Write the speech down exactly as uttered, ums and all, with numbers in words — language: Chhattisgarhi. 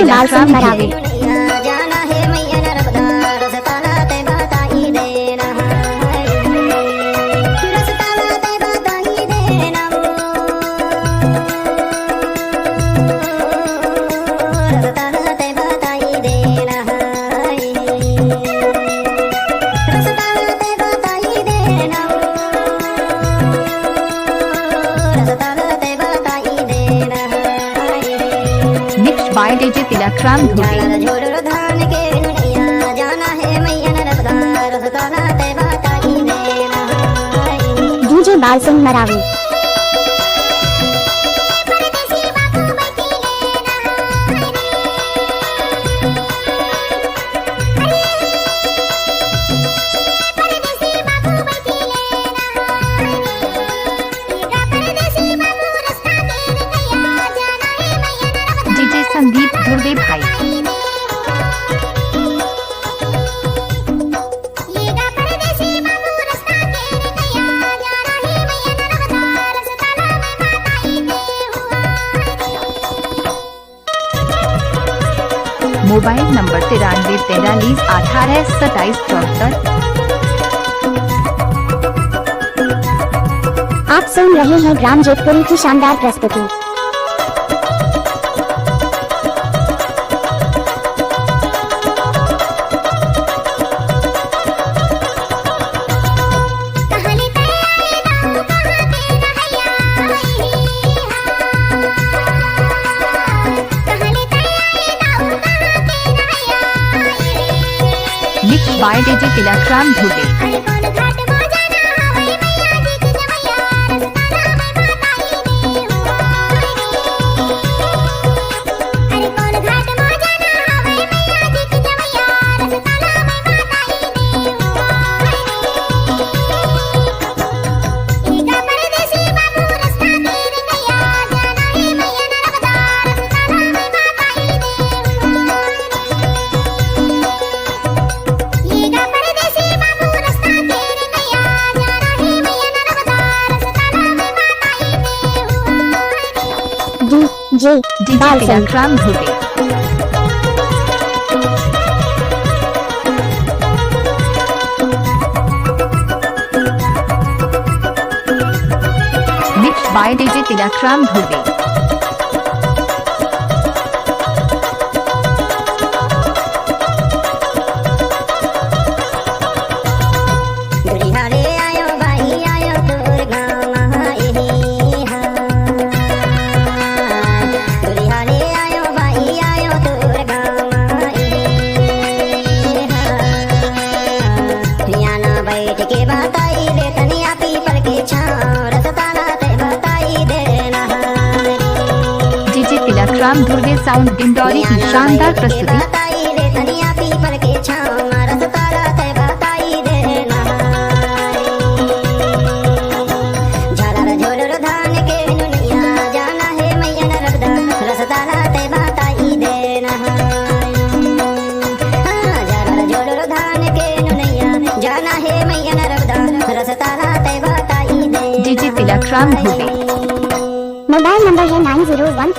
Lal Singh Maravi. Mixed by D J Tilak Ram Dhurve. D J बाल सिंह मरावी। D J संदीप धुर्वे भाई। मोबाइल नंबर तिरानवे तैंतालीस अठारह सत्ताईस चौहत्तर। आप सुन रहे हैं ग्राम जेतपुरी की शानदार प्रस्तुति। Mixed by D J Tilak Ram Dhurve. D J D J बाल सिंह। तिलक Ram Dhurve. Mixed by D J Tilak Ram Dhurve. D J Tilak Ram Dhurve sound Dindori की शानदार प्रस्तुति। D J तिलक राम धुर्वे। मोबाइल नंबर है nine zero one